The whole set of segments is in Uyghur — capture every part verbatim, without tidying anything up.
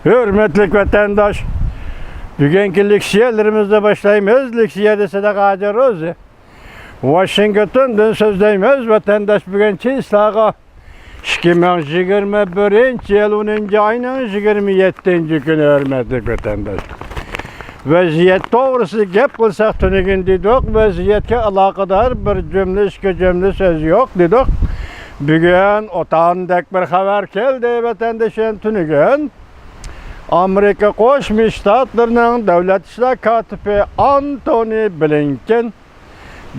ھۆرمەتلىك ۋەتەنداش، بۈگۈنكى لېكسىيەلىرىمىزنى باشلايمىز. لېكسىيەدە سىلەرگە ھاجى روزى. ۋاشىنگتوندىن سۆزلەيمىز. ۋەتەنداش، بۈگۈن چىسلاغا ئىككى مىڭ يىگىرمە بىرىنچى يىل ئونىنچى ئاينىڭ يىگىرمە يەتتىنچى كۈنى، ھۆرمەتلىك ۋەتەنداش. ۋەزىيەت توغرىسىدا گەپ قىلساق، تۈنۈگۈن دېدۇق، ۋەزىيەتكە ئالاقىدار بىر جۈملە، ئىككى جۈملە سۆز يوق دېدۇق. بۈگۈن ئوتاندەك بىر خەۋەر كەلدى، ۋەتەندىشىم، تۈنۈگۈن ئامېرىكا قوشما شتاتلىرىنىڭ دۆلەت ئىشلار كاتىپى ئانتونى بلىنكېن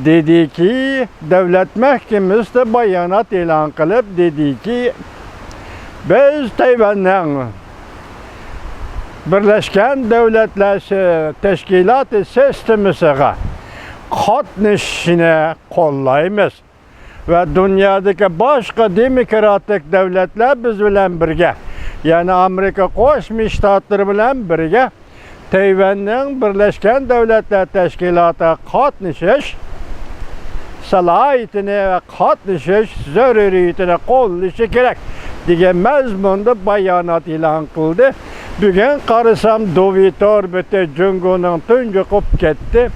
دېدىكى، دۆلەت مەھكىمىسىدە بايانات ئېلان قىلىپ دېدىكى، بىز تەيۋەننىڭ بىرلەشكەن دۆلەتلەر تەشكىلاتى سىستېمىسىغا قاتنىشىشىنى قوللايمىز ۋە دۇنيادىكى باشقا دېموكراتىك دۆلەتلەر بىز بىلەن بىرگە، يەنى ئامېرىكا قوشما شتاتلىرى بىلەن بىرگە تەيۋەننىڭ بىرلەشكەن دۆلەتلەر تەشكىلاتىغا قاتنىشىش سالاھىيىتىنى ۋە قاتنىشىش زۆرۈرىيىتىنى قوللىشى كېرەك، دېگەن مەزمۇندا بايانات ئېلان قىلدى. بۈگۈن قارىسام، دۇۋى تور بېتى جۇڭگونىڭ تۇنجۇقۇپ كەتتى.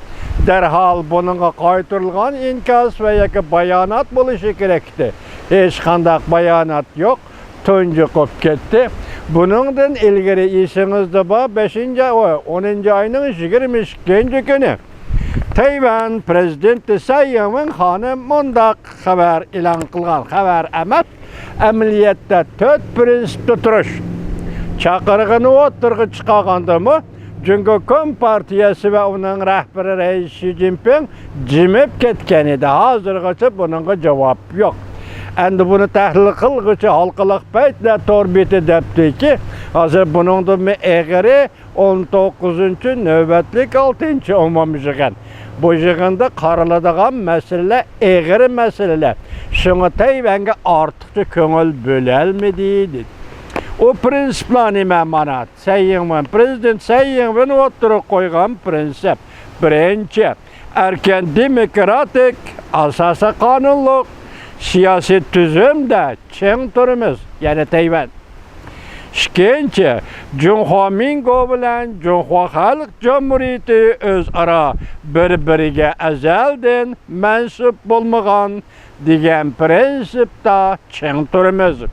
دەرھال بۇنىڭغا قايتۇرۇلغان ئىنكاس ۋە ياكى بايانات بولۇشى كېرەكتى. ھېچقانداق بايانات يوق. تۇنجۇقۇپ كەتتى. بۇنىڭدىن ئىلگىرى ئېسىڭىزدە بار، بەشىنچى ئاي، ئونىنچى ئاينىڭ يىگىرمە ئىككىنچى كۈنى تەيۋەن پىرېزىدېنتى سەي يىڭۋېن خانىم مۇنداق خەۋەر ئېلان قىلغان، خەۋەر ئەمەس، ئەمەلىيەتتە تۆت پىرىنسىپتا تۇرۇش چاقىرىقىنى ئوتتۇرىغا چىقارغاندىمۇ، جۇڭگو كومپارتىيەسى ۋە ئۇنىڭ رەھبىرى رەئىس شى جىنپىڭ جىمىپ كەتكەن ئىدى. ھازىرغىچە بۇنىڭغا جاۋاب يوق. ئەمدى بۇنى تەھلىل قىلغۇچى ھالقىلىق پەيتلەر تور بېتى دەپتىكى، ھازىر بۇنىڭدىنمۇ ئېغىرى ئون توققۇزىنچى نۆۋەتلىك ئالتىنچى ئومۇميىغىن. بۇ يىغىندا قارىلىدىغان مەسىلىلەر ئېغىر مەسىلىلەر. شۇڭا تەيۋەنگە ئارتۇقچە كۆڭۈل بۆلەلمىدى، دېدى. ئۇ پىرىنسىپلار نېمە مانا؟ سەي يىڭۋېن، پىرېزىدېنت سەي يىڭۋېن ئوتتۇرىغا قويغان پىرىنسىپ. بىرىنچى، ئەركىن دېموكراتىك، ئاساسىي قانۇنلۇق سىياسىي تۈزۈمدە چىڭ تۇرىمىز، يەنى تەيۋەن. ئىككىنچى، جۇڭخۇا مىنگو بىلەن جۇڭخۇا خەلق جۇمھۇرىيىتى ئۆزئارا بىر-بىرىگە ئەزەلدىن مەنسۇپ بولمىغان دېگەن پىرىنسىپتا چىڭ تۇرىمىز.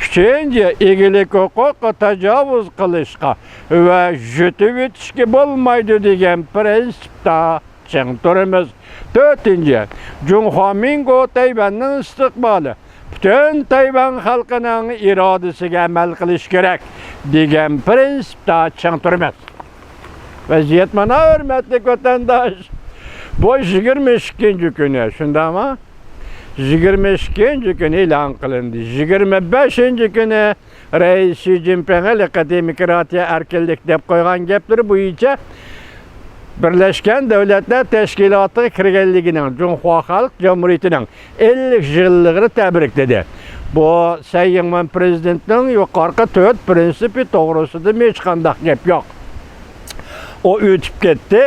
ئۈچىنچى، ئىگىلىك ھوقۇققا تاجاۋۇز قىلىشقا ۋە يۈتۈۋېتىشكە بولمايدۇ دېگەن پىرىنسىپتا چىڭ تۇرىمىز. تۆتىنچى، جۇڭخۇا مىنگو تەيۋەننىڭ ئىستىقبالى، پۈتۈن تەيۋەن خەلقىنىڭ ئىرادىسىگە ئەمەل قىلىش كېرەك دېگەن پىرىنسىپتا چىڭ تۇرىمىز. ۋەزىيەت مانا، ھۆرمەتلىك ۋەتەنداش. بۇ يىگىرمە ئىككىنچى كۈنى، شۇنداقمۇ؟ يىگىرمە ئىككىنچى كۈنى ئېلان قىلىندى. يىگىرمە بەشىنچى كۈنى رەئىس شى جىنپىڭ ھېلىقى دېموكراتىيە، ئەركىنلىك دەپ قويغان گەپلىرى بويىچە بىرلەشكەن دۆلەتلەر تەشكىلاتىغا كىرگەنلىكىنىڭ، جۇڭخۇا خەلق جۇمھۇرىيىتىنىڭ ئەللىك يىللىقىنى تەبرىكلىدى. بۇ سەي يىڭۋېن پىرېزىدېنتنىڭ يۇقىرىقى تۆت پىرىنسىپى توغرىسىدىمۇ ھېچقانداق گەپ يوق. ئۇ ئۆتۈپ كەتتى.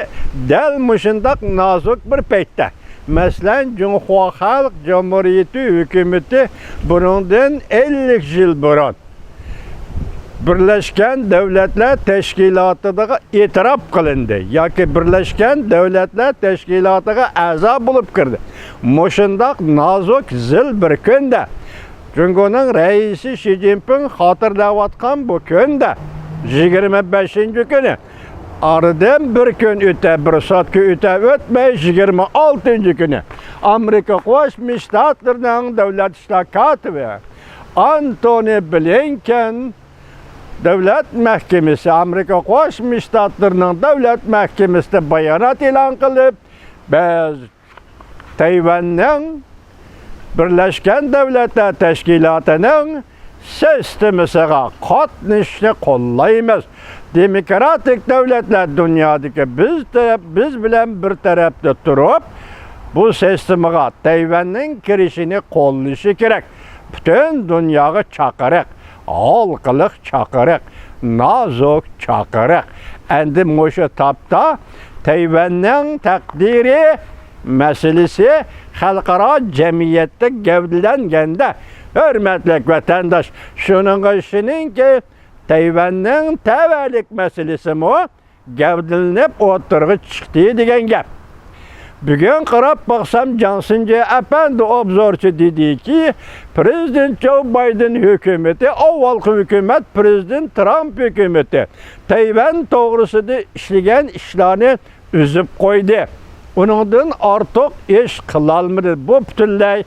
دەل مۇشۇنداق نازۇك بىر پەيتتە، مەسىلەن، جۇڭخۇا خەلق جۇمھۇرىيىتى ھۆكۈمىتى بۇنىڭدىن ئەللىك يىل بۇرۇن بىرلەشكەن دۆلەتلەر تەشكىلاتىغا ئېتىراپ قىلىندى ياكى بىرلەشكەن دۆلەتلەر تەشكىلاتىغا ئەزا بولۇپ كىردى. مۇشۇنداق نازۇك، زىل بىر كۈندە، جۇڭگونىڭ رەئىسى شى جىنپىڭ خاتىرىلەۋاتقان بۇ كۈندە، يىگىرمە بەشىنچى كۈنى، ئارىدىن بىر كۈن ئۆتە، بىر سوتكا ئۆتە ئۆتمەي، يىگىرمە ئالتىنچى كۈنى ئامېرىكا قوشما شتاتلىرىنىڭ دۆلەت ئىشلار كاتىپى ئانتونى بلىنكېن دۆلەت مەھكىمىسى، ئامېرىكا قوشما شتاتلىرىنىڭ دۆلەت مەھكىمىسىدە بايانات ئېلان قىلىپ، بىز تەيۋەننىڭ بىرلەشكەن دۆلەتلەر تەشكىلاتىنىڭ سىستېمىسىغا قاتنىشىشنى قوللايمىز. دېموكراتىك دۆلەتلەر دۇنيادىكى بىز تەرەپ، بىز بىلەن بىر تەرەپتە تۇرۇپ، بۇ سىستېمىغا تەيۋەننىڭ كىرىشىنى قوللىشى كېرەك. پۈتۈن دۇنياغا چاقىرىق، ھالقىلىق چاقىرىق، نازۇك چاقىرىق. ئەمدى مۇشۇ تاپتا تەيۋەننىڭ تەقدىرى مەسىلىسى خەلقئارا جەمئىيەتتە گەۋدىلەنگەندە، ھۆرمەتلىك ۋەتەنداش، شۇنىڭغا ئىشىنىڭكى، تەيۋەننىڭ تەۋەلىك مەسىلىسىمۇ گەۋدىلىنىپ ئوتتۇرىغا چىقتى دېگەن گەپ. بۈگۈن قاراپ باقسام، جاڭ سىنجې ئەپەندى ئوبزورچى دېدىكى، پىرېزىدېنت جو بايدېن ھۆكۈمىتى، ئاۋۋالقى ھۆكۈمەت، پىرېزىدېنت ترامپ ھۆكۈمىتى تەيۋەن توغرىسىدا ئىشلىگەن ئىشلارنى ئۈزۈپ قويدى. ئۇنىڭدىن ئارتۇق ئىش قىلالمىدى. بۇ پۈتۈنلەي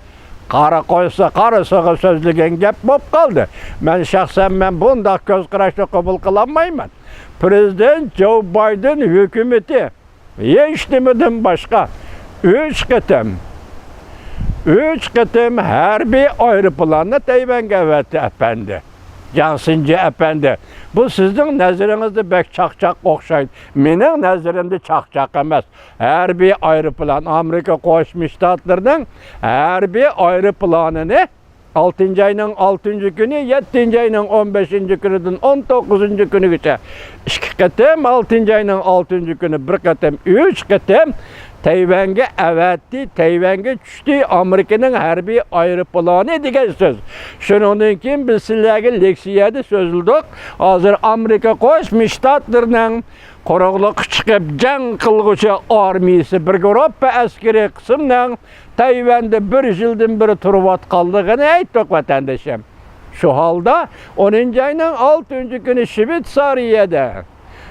قارا قويسا قارىسىغا سۆزلىگەن گەپ بولۇپ قالدى. مەن شەخسەن مەن بۇنداق كۆز قاراشنى قوبۇل قىلالمايمەن. پىرېزىدېنت جو بايدېن ھۆكۈمىتى ھېچ نېمىدىن باشقا ئۈچ قېتىم، ئۈچ قېتىم ھەربىي ئايروپىلاننى تەيۋەنگە ئەۋەتتى، ئەپەندى. جاڭ سىنجې ئەپەندى، بۇ سىزنىڭ نەزىرىڭىزدە بەك چاقچاق ئوخشايدۇ. مېنىڭ نەزىرىمدە چاقچاق ئەمەس. ھەربىي ئايروپىلان، ئامېرىكا قوشما شتاتلىرىنىڭ ھەربىي ئايروپىلانىنى ئالتىنچى ئاينىڭ ئالتىنچى كۈنى، يەتتىنچى ئاينىڭ ئون بەشىنچى كۈنىدىن ئون توققۇزىنچى كۈنىگىچە ئىككى قېتىم، ئالتىنچى ئاينىڭ ئالتىنچى كۈنى بىر قېتىم، ئۈچ قېتىم تەيۋەنگە ئەۋەتتى، تەيۋەنگە چۈشتى ئامېرىكىنىڭ ھەربىي ئايروپىلانى دېگەن سۆز. شۇنىڭدىن كېيىن بىز سىلەرگە لېكسىيەدە سۆزلىدۇق. ھازىر ئامېرىكا قوشما شتاتلىرىنىڭ قۇرۇقلۇققا چىقىپ جەڭ قىلغۇچى ئارمىيىسى، بىر گۇرۇپپا ئەسكىرىي قىسىمنىڭ تەيۋەندە بىر يىلدىن بېرى تۇرۇۋاتقانلىقىنى ئېيتتۇق، ۋەتەندىشىم. شۇ ھالدا ئونىنچى ئاينىڭ ئالتىنچى كۈنى شۋېتسارىيەدە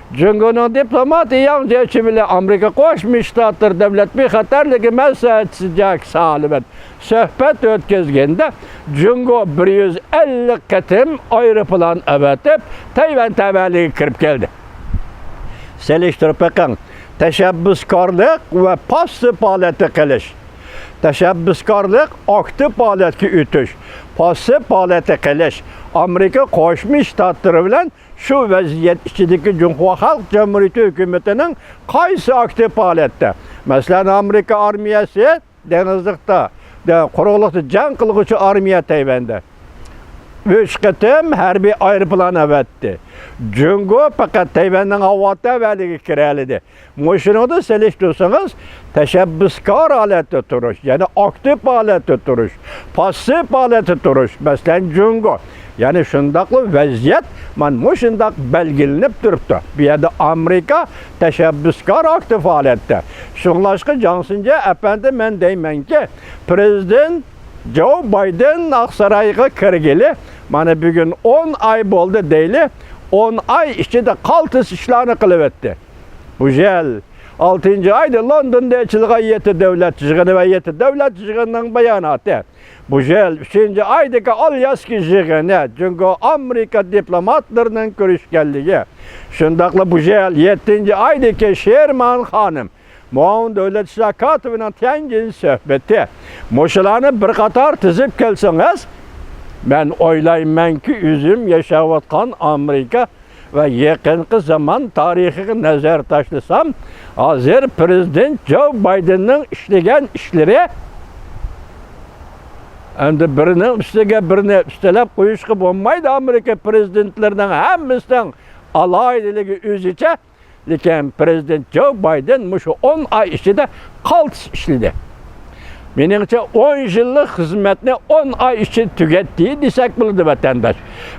جۇڭگونىڭ دىپلوماتى ياڭ جيېچى بىلەن ئامېرىكا قوشما شتاتلىرى دۆلەت بىخەتەرلىكى مەسلىھەتچىسى جاك سالىۋان سۆھبەت ئۆتكۈزگەندە، جۇڭگو بىر يۈز ئەللىك قېتىم ئايروپىلان ئەۋەتىپ، تەيۋەن تەۋەلىكىگە كىرىپ كەلدى. سېلىشتۇرۇپ بېقىڭ، تەشەببۇسكارلىق ۋە پاسسىپ ھالەتتە قېلىش. تەشەببۇسكارلىق، ئاكتىپ ھالەتكە ئۆتۈش، پاسسىپ ھالەتتە قېلىش. ئامېرىكا قوشما شتاتلىرى بىلەن شۇ ۋەزىيەت ئىچىدىكى جۇڭخۇا خەلق جۇمھۇرىيىتى ھۆكۈمىتىنىڭ قايسى ئاكتىپ ھالەتتە؟ مەسىلەن، ئامېرىكا ئارمىيەسى دېڭىزلىقتا، دە-، قۇرۇقلۇقتا جەڭ قىلغۇچى ئارمىيە تەيۋەندە ئۈچ قېتىم ھەربىي ئايروپىلان ئەۋەتتى. جۇڭگو پەقەت تەيۋەننىڭ ھاۋا تەۋەلىكىگە كىرەلىدى. مۇشۇنىڭدا سېلىشتۇرسىڭىز، تەشەببۇسكار ھالەتتە تۇرۇش، يەنى ئاكتىپ ھالەتتە تۇرۇش، پاسسىپ ھالەتتە تۇرۇش، مەسىلەن، جۇڭگو. يەنى شۇنداقلا ۋەزىيەت مانا مۇشۇنداق بەلگىلىنىپ تۇرۇپتۇ. بۇ يەردە ئامېرىكا تەشەببۇسكار ئاكتىپ ھالەتتە. شۇڭلاشقا جاڭ سىنجې ئەپەندى، مەن دەيمەنكى، پىرېزىدېنت جو بايدېن ئاقسارايغا كىرگىلى مانا بۈگۈن ئون ئاي بولدى دەيلى. ئون ئاي ئىچىدە قالتىس ئىشلارنى قىلىۋەتتى. بۇ يىل ئالتىنچى ئايدا لوندوندا ئېچىلغان يەتتە دۆلەت يىغىنى ۋە يەتتە دۆلەت يىغىنىنىڭ باياناتى. بۇ يىل ئۈچىنچى ئايدىكى ئالياسكا يىغىنى، جۇڭگو ئامېرىكا دىپلوماتلىرىنىڭ كۆرۈشكەنلىكى. شۇنداقلا بۇ يىل يەتتىنچى ئايدىكى شېرمان خانىم مۇئاۋىن دۆلەت ئىشلار كاتىپىنىڭ تيەنجىن سۆھبىتى. مۇشۇلارنى بىر قاتار تىزىپ كەلسىڭىز، مەن ئويلايمەنكى، ئۆزۈم ياشاۋاتقان ئامېرىكا ۋە يېقىنقى زامان تارىخىغا نەزەر تاشلىسام، ھازىر پىرېزىدېنت جو بايدېننىڭ ئىشلىگەن ئىشلىرى، ئەمدى بىرىنىڭ ئۈستىگە بىرىنى ئۈستىلەپ قويۇشقا بولمايدۇ. ئامېرىكا پىرېزىدېنتلىرىنىڭ ھەممىسىنىڭ ئالاھىدىلىكى ئۆزىچە، لېكىن پىرېزىدېنت جو بايدېن مۇشۇ ئون ئاي ئىچىدە قالتىس ئىشلىدى. مېنىڭچە، ئون يىللىق خىزمەتنى ئون ئاي ئىچىدە تۈگەتتى دېسەك بولىدۇ، ۋەتەنداش.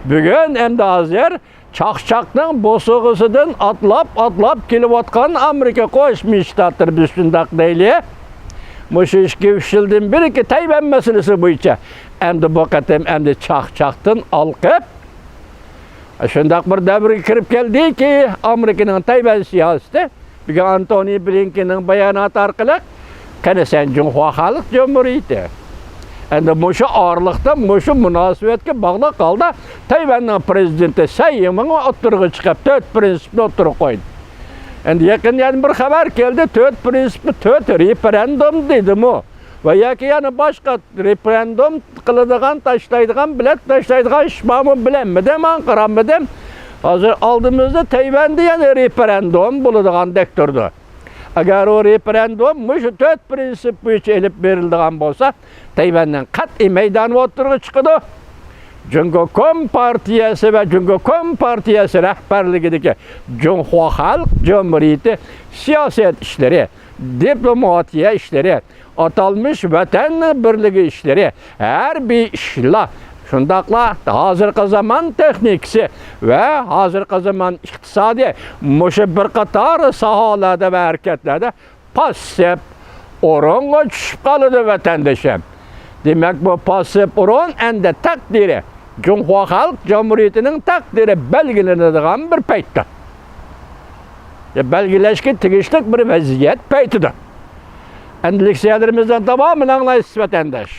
بۈگۈن ئەمدى ھازىر چاقچاقنىڭ بوسۇغىسىدىن ئاتلاپ-ئاتلاپ كېلىۋاتقان ئامېرىكا قوشما شتاتلىرى، بىز شۇنداق دەيلى، مۇشۇ ئىككى-ئۈچ يىلدىن بېرىكى تەيۋەن مەسىلىسى بويىچە ئەمدى بۇ قېتىم ئەمدى چاقچاقتىن ھالقىپ، شۇنداق بىر دەۋرگە كىرىپ كەلدىكى، ئامېرىكىنىڭ تەيۋەن سىياسىتى، بۈگۈن ئانتونى بلىنكېننىڭ باياناتى ئارقىلىق، قېنى سەن جۇڭخۇا خەلق جۇمھۇرىيىتى. ئەمدى مۇشۇ ئارىلىقتا، مۇشۇ مۇناسىۋەتكە باغلىق ھالدا تەيۋەننىڭ پىرېزىدېنتى سەي يىڭمىڭ ئوتتۇرىغا چىقىپ، تۆت پىرىنسىپنى ئوتتۇرىغا قويدى. ئەمدى يېقىن يەنە بىر خەۋەر كەلدى، تۆت پىرىنسىپنى تۆت رېفېرېندۇم دېدىمۇ؟ ۋە ياكى يەنە باشقا رېفېرېندۇم قىلىدىغان، تاشلايدىغان، بېلەت تاشلايدىغان ئىش بارمۇ، بىلەلمىدىم، ئاڭقىرالمىدىم. ھازىر ئالدىمىزدا تەيۋەندە يەنە رېفېرېندۇم بولىدىغاندەك تۇرىدۇ. ئەگەر ئۇ رېفېرېندۇم مۇشۇ تۆت پىرىنسىپ بويىچە ئېلىپ بېرىلىدىغان بولسا، تەيۋەننىڭ قەتئىي مەيدانى ئوتتۇرىغا چىقىدۇ. جۇڭگو كومپارتىيەسى ۋە جۇڭگو كومپارتىيەسى رەھبەرلىكىدىكى جۇڭخۇا خەلق جۇمھۇرىيىتى سىياسەت ئىشلىرى، دىپلوماتىيە ئىشلىرى، ئاتالمىش ۋەتەن بىرلىكى ئىشلىرى، ھەربىي ئىشلار، شۇنداقلا ھازىرقى زامان تېخنىكىسى ۋە ھازىرقى زامان ئىقتىسادى مۇشۇ بىر قاتار ساھەلەردە ۋە ھەرىكەتلەردە پاسسىپ ئورۇنغا چۈشۈپ قالىدۇ، ۋەتەندىشىم. دېمەك، بۇ پاسسىپ ئورۇن ئەمدى تەقدىرى، جۇڭخۇا خەلق جۇمھۇرىيىتىنىڭ تەقدىرى بەلگىلىنىدىغان بىر پەيتتۇر. بەلگىلەشكە تېگىشلىك بىر ۋەزىيەت پەيتىدۇر. ئەمدى لېكسىيەلىرىمىزنىڭ داۋامىنى ئاڭلايسىز، ۋەتەنداش.